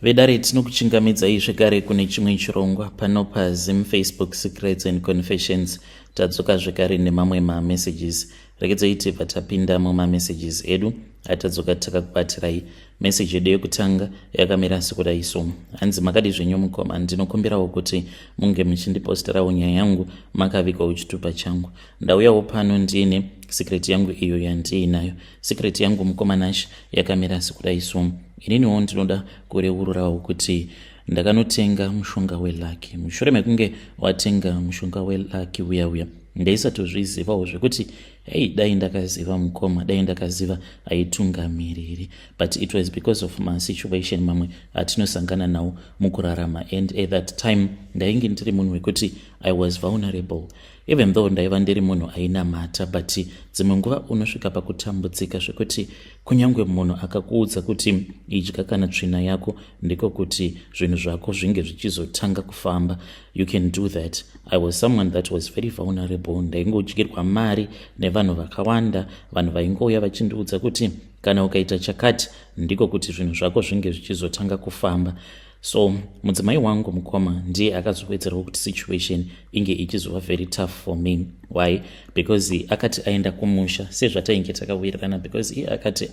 Vedare, tinokuchingamidzai zvekare kune chimwe chirongwa pano paZim Facebook Secrets and Confessions. Tadzoka zvekare nemamwe mamessages. Regedzai tibva tapinda mumamessages edu atadzoka takakubatirai. Message yedu yekutanga yakamira sekudai so: Hanzi, "Makadi zvenyu mukoma? Ndinokumbirawo kuti munge muchindiposterawo nyaya yangu makavigawo chitupa changu. Ndauyawo pano ndiine secret yangu iyo yandiinayo. Secret yangu, mukoma Nash, yakamira sekudai so: Ininiwo ndinoda kureururawo kuti ndakanotenga mushonga weluck. Mushure mekunge watenga mushonga weluck uya uya, ndaisatozvizivawo zvekuti hei, dai ndakaziva mukoma, dai ndakaziva haitungamiriri. But it was because of masituation mamwe atinosangana nawo mukurarama, and at that time ndainge ndiri munhu wekuti I was vulnerable. Even though ndaiva ndiri munhu ainamata, but dzimwe nguva unosvika pakutambudzika zvekuti kunyange munhu akakuudza kuti idya kana tsvina yako, ndiko kuti zvinhu zvako zvinge zvichizotanga kufamba, you can do that. I was someone that was very vulnerable. Ndaingodyirwa mari nevanhu vakawanda, vanhu vaingouya vachindiudza kuti kana ukaita chakati, ndiko kuti zvinhu zvako zvinge zvichizotanga kufamba. So mudzimai wangu, mukoma, ndiye akazowedzerawo kuti situation inge ichizova very tough for me. Why? Because akati aenda kumusha sezvatainge takawirirana, because iye akati,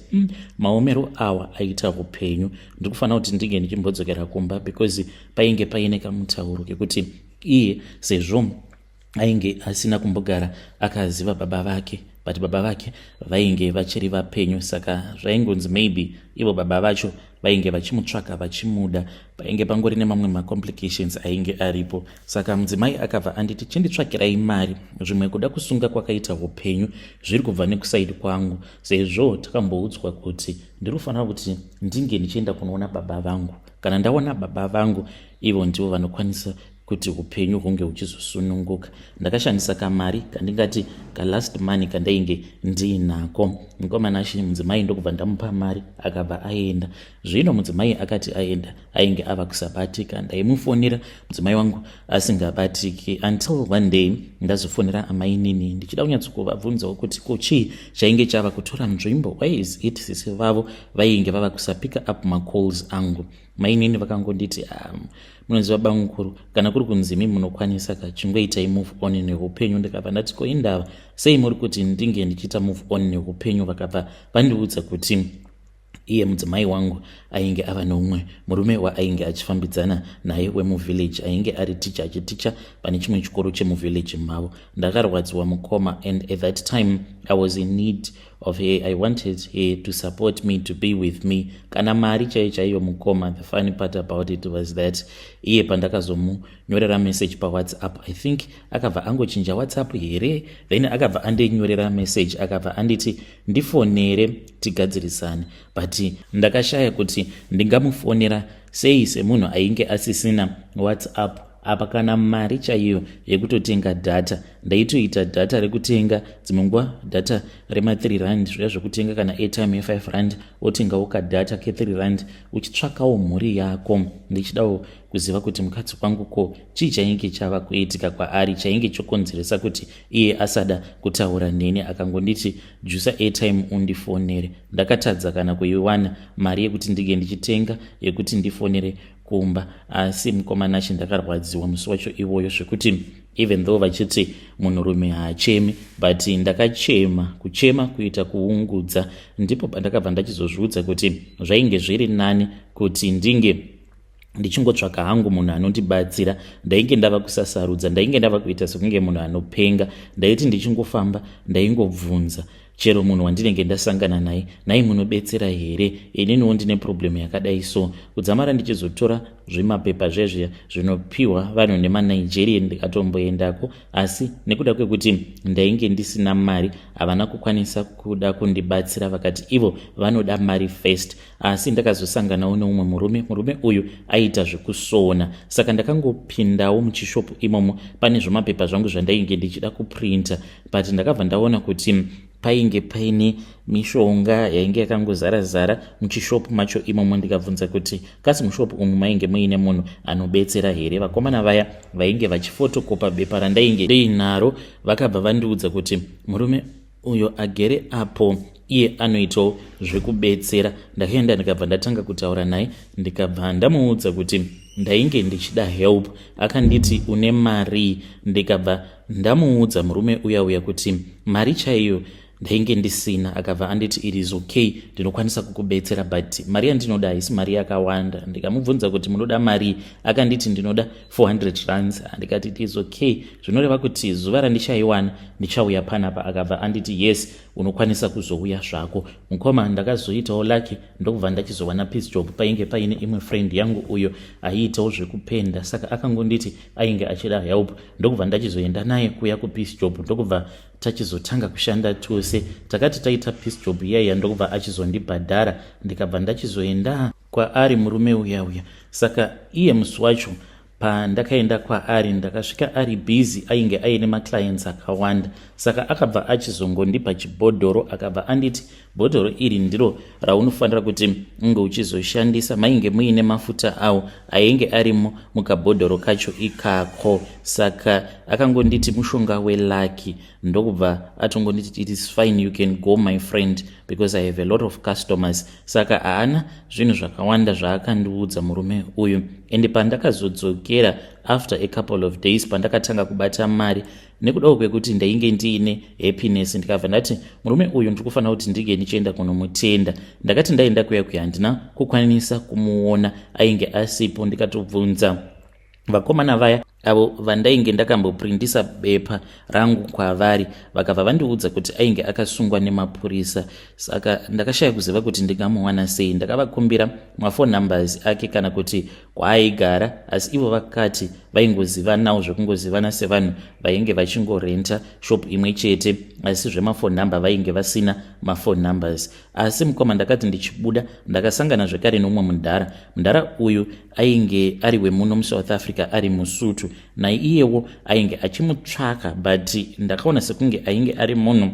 maomero awa aita upenyu, ndiri kufanira kuti ndinge ndichimbodzokera kumba," because painge paine kamutauro kekuti iye sezvo ainge asina kumbogara akaziva baba vake, but baba vake vainge vachiri vapenyu, saka zvaingonzi maybe ivo baba vacho vainge vachimutsvaka, vachimuda. Painge pangori nemamwe macomplications ainge aripo. Saka mudzimai akabva anditi, "Chinditsvakirai mari. Zvimwe kuda kusunga kwakaita upenyu zviri kubva nekuside kwangu, sezvo takamboudzwa kuti ndiri kufanira kuti ndinge ndichienda kunoona baba vangu. Kana ndaona baba vangu, ivo ndivo vanokwanisa kuti upenyu hunge huchizosununguka." Ndakashandisa kamari kandingati kalast money kandainge ndiinako, mukoma Nashi. Mudzimai ndokubva ndamupa mari, akabva aenda. Zvino mudzimai akati aenda, ainge ava kusabatika. Ndaimufonera mudzimai wangu asingabatiki, until one day ndazofonera amainini ndichida kunyatsokuvabvunzawo kuti ko chii chainge chava kutora nzvimbo, why is it sisi vavo vainge vava kusapika up macalls angu. Mainini vakangonditi, "Munoziva bamukuru, kana kuri kunzimi munokwanisa ka, chingoitai move on neupenyu." Ndikabva ndati, "Ko indava sei muri kuti ndinge ndichiita move on neupenyu?" Vakabva vandiudza kuti iye mudzimai wangu ainge ava neumwe murume waainge achifambidzana naye wemuvillage, ainge ari ticha, achiticha pane chimwe chikoro chemuvillage mavo. Ndakarwadziwa mukoma, and at that time I was in need of her. I wanted her to support me, to be with me, kana mari chaiyo chaiyo mukoma. The funny part about it was that iye pandakazomunyorera message paWhatsApp, I think akabva angochinja WhatsApp here, then akabva andinyorera message, akabva anditi ndifonere tigadzirisane. But ndakashaya kuti ndingamufonera sei semunhu ainge asisina WhatsApp. Apa kana mari chaiyo yekutotenga data, ndaitoita data rekutenga dzimwe nguva data rema3 rand, zviya zvekutenga kana airtime ye5 rand, wotengawo kadata ke3 rand uchitsvakawo mhuri yako. Ndichidawo kuziva kuti mukadzi kwangu ko chii chainge chava kuitika kwaari chainge chokonzeresa kuti iye asada kutaura neni. Akangonditi, "Jusa airtime undifonere." Ndakatadza kana kuiwana mari yekuti ndinge ndichitenga yekuti ndifonere kumba. Asi mukoma Nashi, ndakarwadziwa musi wacho iwoyo zvekuti even though vachiti munhurume haachemi, but ndakachema, kuchema kuita kuungudza. Ndipo pandakabva ndachizozviudza kuti zvainge zviri nani kuti ndinge ndichingotsvaka hangu munhu anondibatsira. Ndainge ndava kusasarudza, ndainge ndava kuita sekunge munhu anopenga. Ndaiti ndichingofamba, ndaingobvunza chero munhu wandinenge ndasangana naye, "Nai, munobetsera here? Ininiwo ndine problem yakadai so." Kudzamara ndichizotora zvimapepa zvezviya zvinopiwa vanhu nemaNigerian, ndikatomboendako, asi nekuda kwekuti ndainge ndisina mari, havana kukwanisa kuda kundibatsira. Vakati ivo vanoda mari first. Asi ndakazosanganawo neumwe murume. Murume uyu aiita zvekusona, saka ndakangopindawo muchishopu imomo pane zvomapepa zvangu zvandainge ndichida kuprinta, but ndakabva ndaona kuti painge paine mishonga yainge yakangozara-zara muchishopu macho imomo. Ndikabvunza kuti kasi mushopu umu mainge muine munhu anobetsera here. Vakomana vaya vainge vachifotokopa bepa randainge ndiinaro vakabva vandiudza kuti murume uyo agere apo Iye anoitawo zvekubetsera. Ndakaenda, ndikabva ndatanga kutaura naye, ndikabva ndamuudza kuti ndainge ndichida help. Akanditi, "Une mari?" Ndikabva ndamuudza murume uya uya kuti mari chaiyo ndainge ndisina. Akabva anditi, "It is okay, ndinokwanisa kukubetsera, but mari yandinoda haisi mari yakawanda." Ndikamubvunza kuti, "Munoda mari?" Akanditi, "Ndinoda 400 rands." Ndikati, "It is okay, zvinoreva kuti zuva randichaiwana ndichauya panapa." Akabva anditi, "Yes, unokwanisa kuzouya zvako." Mukoma, ndakazoitawo lucky, ndokubva ndachizowana piece job. Painge paine imwe friend yangu uyo aiitawo zvekupenda, saka akangonditi ainge achida help, ndokubva ndachizoenda naye kuya kupiece job, ndokubva tachizotanga kushanda tose. Takati taita piece job iyaiya, ndokubva achizondibhadhara, ndikabva ndachizoenda kwaari murume uya uya. Saka iye musi wacho pandakaenda kwaari, ndakasvika ari busy, ainge aine maclients akawanda. Saka akabva achizongondipa chibhodhoro, akabva anditi, "Bhodhoro iri ndiro raunofanira kuti unge uchizoshandisa." Mainge muine mafuta awo ainge arimo mukabhodhoro kacho ikako. Saka akangonditi mushonga welucky, ndokubva atongonditi, "It is fine, you can go, my friend, because I have a lot of customers." Saka haana zvinhu zvakawanda zvaakandiudza murume uyu. Ende pandakazodzokera after a couple of days, pandakatanga kubata mari, nekudawo kwekuti ndainge ndiine happiness, ndikabva ndati murume uyu ndiri kufanira kuti ndinge ndichienda kunomutenda. Ndakati ndaenda kuya kuya, handina kukwanisa kumuona, ainge asipo. Ndikatobvunza vakomana vaya avo vandainge ndakamboprindisa bepa rangu kwavari, vakabva vandiudza kuti ainge akasungwa nemapurisa. Saka ndakashaya kuziva kuti ndingamuwana sei. Ndakavakumbira mafone numbers ake kana kuti kwaaigara, asi ivo vakati vaingozivanawo zvekungozivana sevanhu vainge vachingorenta shop imwe chete, asi zvemafone number vainge vasina mafone numbers. Asi mukoma, ndakati ndichibuda, ndakasangana zvekare nomumwe mudhara. Mudhara uyu ainge ari wemuno muSouth Africa, ari muSutu. Naiyewo ainge achimutsvaka, but ndakaona sekunge ainge ari munhu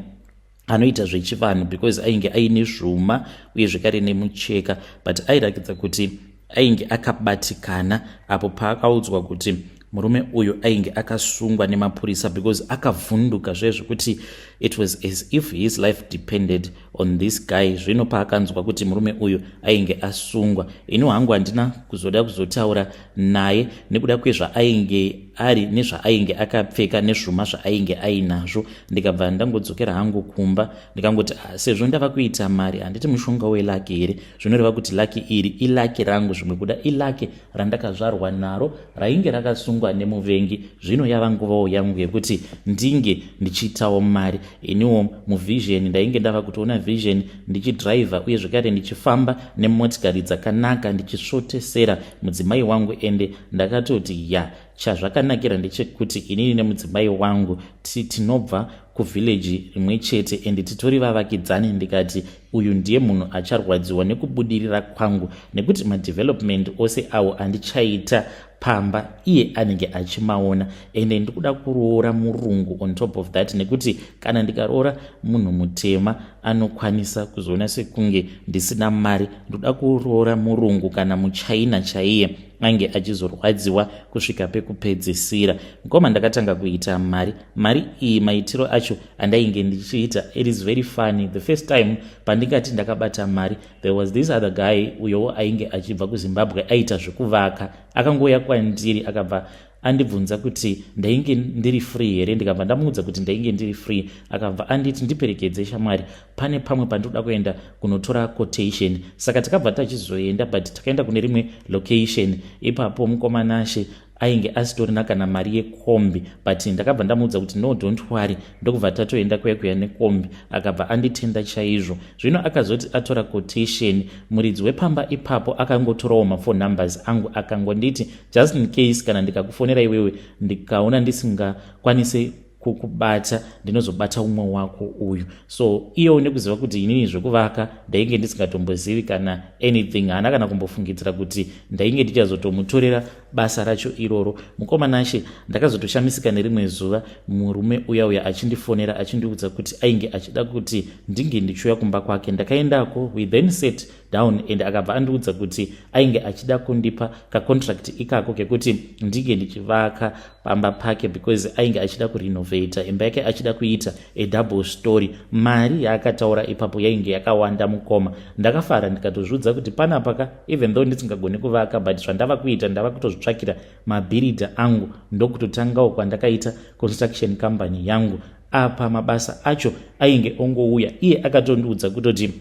anoita zvechivanhu, because ainge aine zvuma uye zvekare nemucheka, but airakidza kuti ainge akabatikana apo paakaudzwa kuti murume uyu ainge akasungwa nemapurisa, because akavhunduka zvezvekuti it was as if his life depended on this guy. Zvino paakanzwa kuti murume uyu ainge asungwa, ini hangu handina kuzoda kuzotaura naye nekuda kwezvaainge ari, nezvaainge akapfeka, nezvuma zvaainge ainazvo. Ndikabva ndangodzokera hangu kumba, ndikangoti, ah, sezvo ndava kuita mari, handiti mushonga welucky here? Zvinoreva kuti lucky iri ilucky rangu, zvimwe kuda ilucky randakazvarwa naro rainge rakasungwa nemuvengi. Zvino yava nguvawo yangu yekuti ndinge ndichiitawo mari. Iniwo muvision ndainge ndava kutoona vision ndichidhiraivha uye zvekare ndichifamba nemotikari dzakanaka, ndichisvotesera mudzimai wangu. Ende ndakatoti, ya, chazvakanakira ndechekuti inini nemudzimai wangu tinobva kuvhileji rimwe chete ende titori vavakidzani. Ndikati uyu ndiye munhu acharwadziwa nekubudirira kwangu, nekuti madevelopment ose awo andichaita pamba iye anenge achimaona. Ende ndikuda kuroora murungu on top of that, nekuti kana ndikaroora munhu mutema anokwanisa kuzoona sekunge ndisina mari. Ndoda kuroora murungu kana muchina chaiye ange achizorwadziwa kusvika pekupedzisira. Mukoma, ndakatanga kuita mari. Mari iyi, maitiro acho andainge ndichiita, it is very funny. The first time pandingati ndakabata mari, there was this other guy uyowo ainge achibva kuZimbabwe, aita zvekuvaka. Akangouya kwandiri, akabva andibvunza kuti ndainge ndiri free here. Ndikabva ndamuudza kuti ndainge ndiri free. Akabva anditi, "Ndiperekedze, shamwari, pane pamwe pandinoda kuenda kunotora quotation." Saka takabva tachizoenda, but takaenda kune rimwe location. Ipapo, mukomanashe, ainge asitorina kana mari yekombi, but ndakabva ndamuudza kuti, "No, don't worry." Ndokubva tatoenda kuya kuya nekombi. Akabva anditenda chaizvo. Zvino akazoti atora quotation, muridzi wepamba ipapo akangotorawo mafone numbers angu, akangonditi, "Just in case kana ndikakufonera iwewe ndikaona ndisingakwanisi kukubata, ndinozobata umwe wako uyu." So iyewo nekuziva kuti inini zvekuvaka ndainge ndisingatombozivi kana anything, haana kana kumbofungidzira kuti ndainge ndichazotomutorera basa racho iroro. Mukoma Nashe, ndakazotoshamisika nerimwe zuva murume uya uya achindifonera achindiudza kuti ainge achida kuti ndinge ndichiuya kumba kwake. Ndakaendako, we then sat down and akabva andiudza kuti ainge achida kundipa kacontract ikako kekuti ndinge ndichivaka pamba pake because ainge achida kurenovata imba yake, achida kuita a double story. Mari yaakataura ipapo yainge yakawanda, mukoma. Ndakafara, ndikatozviudza kuti panapa ka, even though ndisingagoni kuvaka, but zvandava kuita, ndava kutozvitsvakira mabhiridha angu. Ndokutotangawo kwandakaita construction company yangu. Apa mabasa acho ainge ongouya. Iye akatondiudza kutoti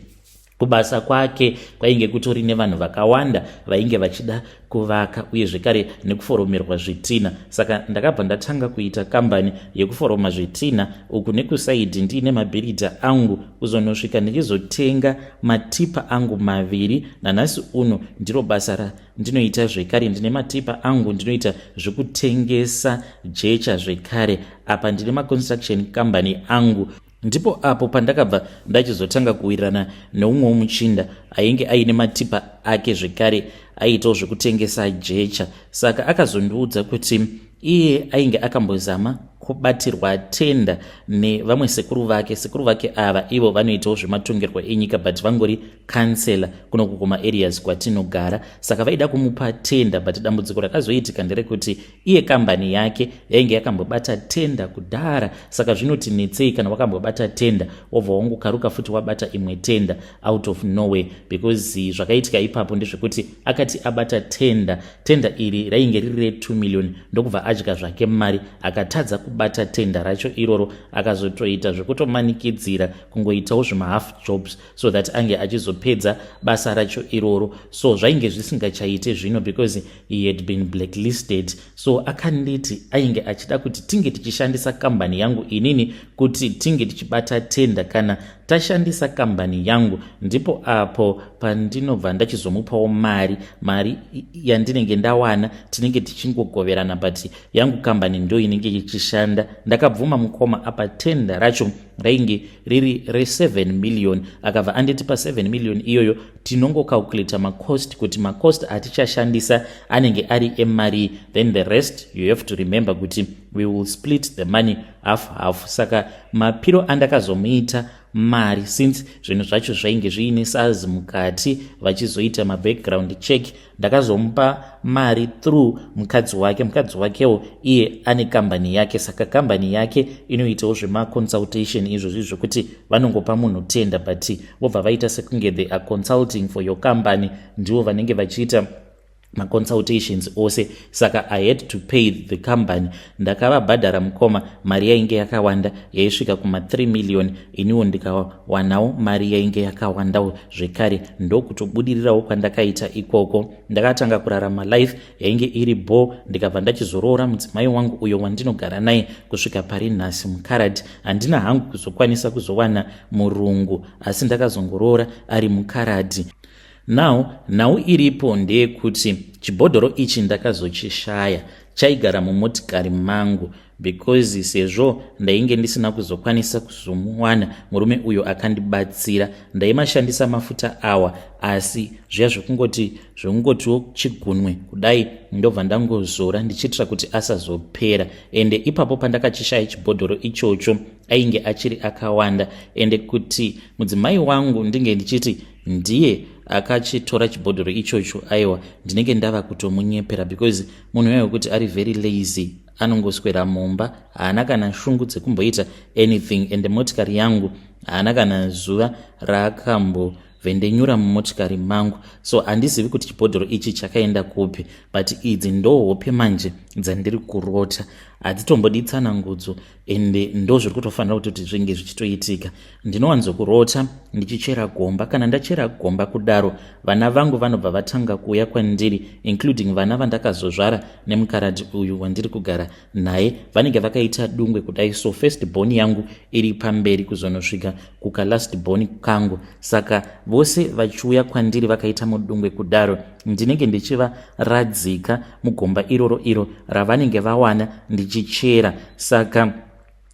kubasa kwake kwainge kutori nevanhu vakawanda vainge vachida kuvaka uye zvekare nekuforomerwa zvitina. Saka ndakabva ndatanga kuita kambani yekuforoma zvitina uku nekusaidhi ndiine mabhiridha angu, kuzonosvika ndichizotenga matipa angu maviri. Nanhasi uno ndiro basa randinoita zvekare. Ndine matipa angu, ndinoita zvekutengesa jecha zvekare. Apa ndine maconstruction company angu. Ndipo apo pandakabva ndachizotanga kuwirirana neumwewo muchinda ainge aine matipa ake zvekare, aiitawo zvekutengesa jecha. Saka akazondiudza kuti iye ainge akambozama kubatirwa tenda nevamwe sekuru vake. Sekuru vake ava ivo vanoitawo zvematongerwo enyika, but vangori kansela kunoku kumaareas kwatinogara. Saka vaida kumupa tenda, but dambudziko rakazoitika nderekuti iye kambani yake yainge yakambobata tenda kudhara. Saka zvinoti netsei kana wakambobata tenda, wobva wangokaruka futi wabata imwe tenda out of nowhere? Because zvakaitika ipapo ndezvekuti akati abata tenda, tenda iri rainge riri re2 million, ndokubva adya zvake mari, akatadza kubata tenda racho iroro. Akazotoita zvekutomanikidzira kungoitawo zvimahalf jobs so that ange achizopedza basa racho iroro. So zvainge zvisingachaite zvino because he had been blacklisted. So akanditi ainge achida kuti tinge tichishandisa kambani yangu inini kuti tinge tichibata tenda. Kana tashandisa kambani yangu, ndipo apo pandinobva ndachizomupawo mari. Mari yandinenge ndawana tinenge tichingogoverana, but yangu kambani ndo inenge ichishanda. Ndakabvuma, mukoma. Apa tenda racho rainge riri re7 million. Akabva anditi pa7 million iyoyo tinongocalculata macost, kuti macost atichashandisa anenge ari emari, then the rest you have to remember kuti we will split the money half half. Saka mapiro andakazomuita mari, since zvinhu zvacho zvainge zviine SARS mukati, vachizoita mabackground check, ndakazomupa mari through mukadzi wake. Mukadzi wakewo iye ane kambani yake. Saka kambani yake inoitawo zvemaconsultation izvozvi zvokuti vanongopa munhu tenda, but vobva vaita sekunge they are consulting for your company. Ndivo vanenge vachiita maconsultations ose. Saka I had to pay the company. Ndakavabhadhara, mukoma. Mari yainge yakawanda, yaisvika kuma3 million. Iniwo ndikawanawo mari yainge yakawandawo zvekare. Ndokutobudirirawo kwandakaita ikoko. Ndakatanga kurarama life yainge iri bo. Ndikabva ndachizoroora mudzimai wangu uyo wandinogara naye kusvika pari nhasi, mukaradhi. Handina hangu kuzokwanisa kuzowana murungu, asi ndakazongoroora ari mukaradhi. Now nhau iripo ndeyekuti chibhodhoro ichi ndakazochishaya. Chaigara mumotikari mangu, because sezvo ndainge ndisina kuzokwanisa kuzomuwana murume uyo akandibatsira, ndaimashandisa mafuta awa, asi zviya zvekungoti zvekungotiwo chigunwe kudai, ndobva ndangozora ndichiitira kuti asazopera. Ende ipapo pandakachishaya chibhodhoro ichocho, ainge achiri akawanda. Ende kuti mudzimai wangu ndinge ndichiti ndiye akachitora chibhodhoro ichocho, aiwa, ndinenge ndava kutomunyepera, because munhu uya wekuti ari very lazy, anongoswera mumba, haana kana shungu dzekumboita anything. Ende motikari yangu haana kana zuva raakambovhendenyura mumotikari mangu. So handizivi kuti chibhodhoro ichi chakaenda kupi. But idzi ndo hope manje dzandiri kurota, hadzitombodi tsanangudzo, ende ndo zviri kutofanira kutoti zvinge zvichitoitika. Ndinowanzokurota ndichichera gomba. Kana ndachera gomba kudaro, vana vangu vanobva vatanga kuuya kwandiri, including vana vandakazozvara nemukaradhi uyu wandiri kugara naye. Vanenge vakaita dungwe kudai so, first born yangu iri pamberi kuzonosvika kukalast born kangu. Saka vose vachiuya kwandiri vakaita mudungwe kudaro, ndinenge ndichivaradzika mugomba iroro iro ravanenge vawana ndichichera. Saka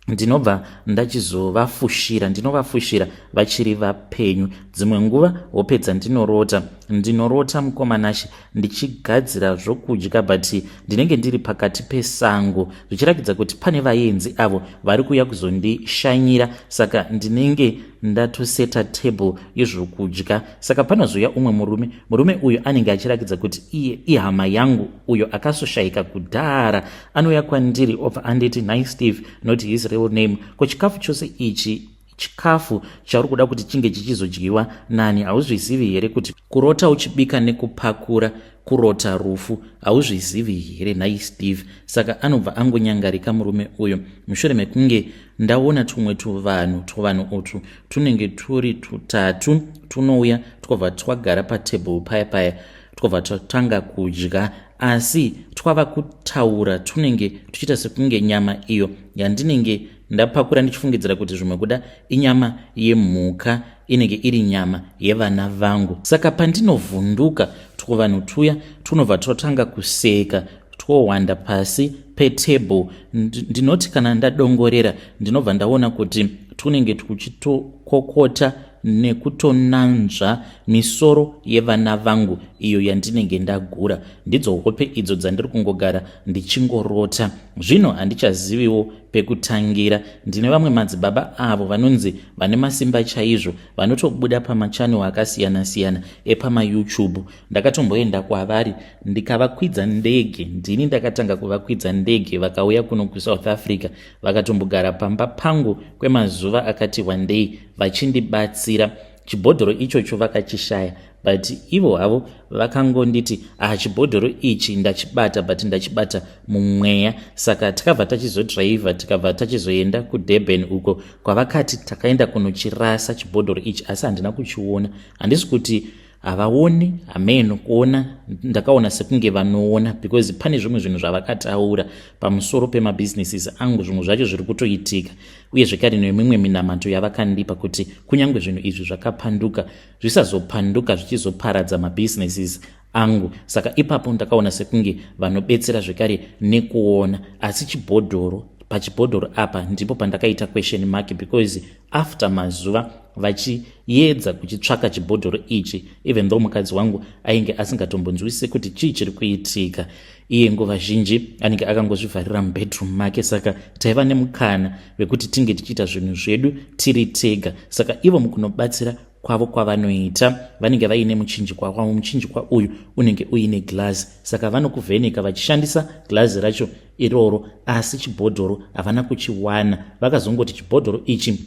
ndinobva ndachizovafushira, ndinovafushira vachiri vapenyu. Dzimwe nguva hope dzandinorota Ndinorota, mukoma Nashe, ndichigadzira zvokudya, but ndinenge ndiri pakati pesango, zvichirakidza kuti pane vaenzi avo vari kuuya kuzondishanyira. Saka ndinenge ndatoseta table yezvokudya. Saka panozouya umwe murume. Murume uyu anenge achirakidza kuti iye ihama yangu uyo akasoshayika kudhara. Anouya kwandiri, obva anditi, "Nhai Steve," not his real name, "ko chikafu chose ichi, chikafu chauri kuda kuti chinge chichizodyiwa nani? Hauzvizivi here kuti kurota uchibika nekupakura kurota rufu? Hauzvizivi here, nhai Steve?" Saka anobva angonyangarika murume uyu. Mushure mekunge ndaona tumwe tuvanhu, tuvanhu utwu tunenge turi tutatu, tunouya, twobva twagara patebhuru paya paya, twobva twatanga kudya. Asi twava kutaura, tunenge tuchiita sekunge nyama iyo yandinenge ndapakura, ndichifungidzira kuti zvimwe kuda inyama yemhuka, inenge iri nyama yevana vangu. Saka pandinovhunduka, twuvanhu tuya tunobva twatanga kuseka, twowanda pasi petebhuru. Ndinoti kana ndadongorera, ndinobva ndaona kuti tunenge tuchitokokota nekutonanzva misoro yevana vangu iyo yandinenge ndagura. Ndidzo hope idzo dzandiri kungogara ndichingorota. Zvino handichaziviwo pekutangira. Ndine vamwe madzibaba avo vanonzi vane masimba chaizvo, vanotobuda pamachannel akasiyana-siyana epamaYouTube. Ndakatomboenda kwavari, ndikavakwidza ndege. Ndini ndakatanga kuvakwidza ndege, vakauya kuno kuSouth Africa, vakatombogara pamba pangu kwemazuva akati wandei vachindibatsira. Chibhodhoro ichocho vakachishaya, but ivo havo vakangonditi, "Ah, chibhodhoro ichi ndachibata, but ndachibata mumweya." Saka takabva tachizodhiraivha, tikabva tachizoenda kuDurban uko kwavakati takaenda kunochirasa chibhodhoro ichi, asi handina kuchiona. Handisi kuti havaoni, hameno kuona ndakaona sekunge vanoona, because pane zvimwe zvinhu zvavakataura pamusoro pemabhizinesis angu, zvimwe zvacho zviri kutoitika, uye zvekare nemimwe minamato yavakandipa kuti kunyange zvinhu izvi zvakapanduka, zvisazopanduka zvichizoparadza mabhizinesis angu. Saka ipapo ndakaona sekunge vanobetsera zvekare nekuona. Asi chibhodhoro, pachibhodhoro apa ndipo pandakaita question mark, because after mazuva vachiedza kuchitsvaka chibhodhoro ichi, even though mukadzi wangu ainge asingatombonzwisisi kuti chii chiri kuitika, iye nguva zhinji anenge akangozvivharira mubedroom make, saka taiva nemukana wekuti tinge tichiita zvinhu zvedu tiri tega. Saka ivo mukunobatsira kwavo kwavanoita, vanenge vaine muchinjikwa wavo. Muchinjikwa uyu unenge uine glazi, saka vanokuvheneka vachishandisa glazi racho iroro, asi chibhodhoro havana kuchiwana. Vakazongoti, "Chibhodhoro ichi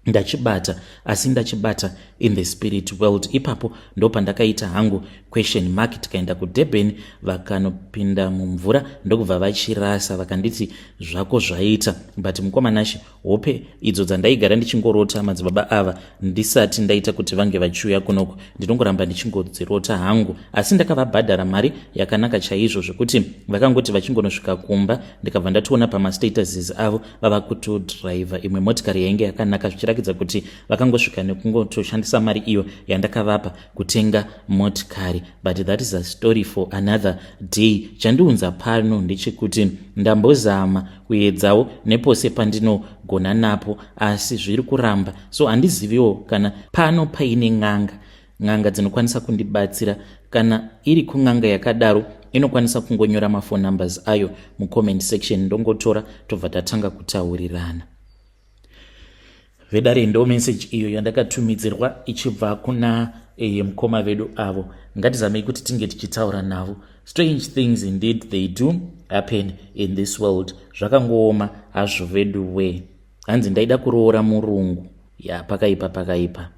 ndachibata, asi ndachibata in the spirit world." Ipapo ndo pandakaita hangu question mark. Tikaenda kuDurban, vakanopinda mumvura, ndokubva vachirasa, vakanditi, "Zvako zvaita." But mukoma Nashe, hope idzo dzandaigara ndichingorota madzibaba ava ndisati ndaita kuti vange vachiuya kunoko, ndinongoramba ndichingodzirota hangu. Asi ndakavabhadhara mari yakanaka chaizvo, zvekuti vakangoti vachingonosvika kumba, ndikabva ndatoona pamastatuses avo vava kutodhiraivha imwe motikari yainge yakanaka, zvichirakidza kuti vakangosvika nekungotoshandisa mari iyo yandakavapa kutenga motikari. But that is a story for another day. Chandiunza pano ndechekuti ndambozama kuedzawo nepose pandinogona napo, asi zviri kuramba. So handiziviwo kana pano paine n'anga, n'anga dzinokwanisa kundibatsira. Kana iri kun'anga yakadaro, inokwanisa kungonyora maphone numbers ayo mucomment section, ndongotora, tobva tatanga kutaurirana. Vedare, ndo message iyo yandakatumidzirwa ichibva kuna mukoma vedu avo. Ngatizamei kuti tinge tichitaura navo. Strange things indeed, they do happen in this world. Zvakangooma hazvo vedu we. Hanzi ndaida kuroora murungu. Ya, pakaipa, pakaipa.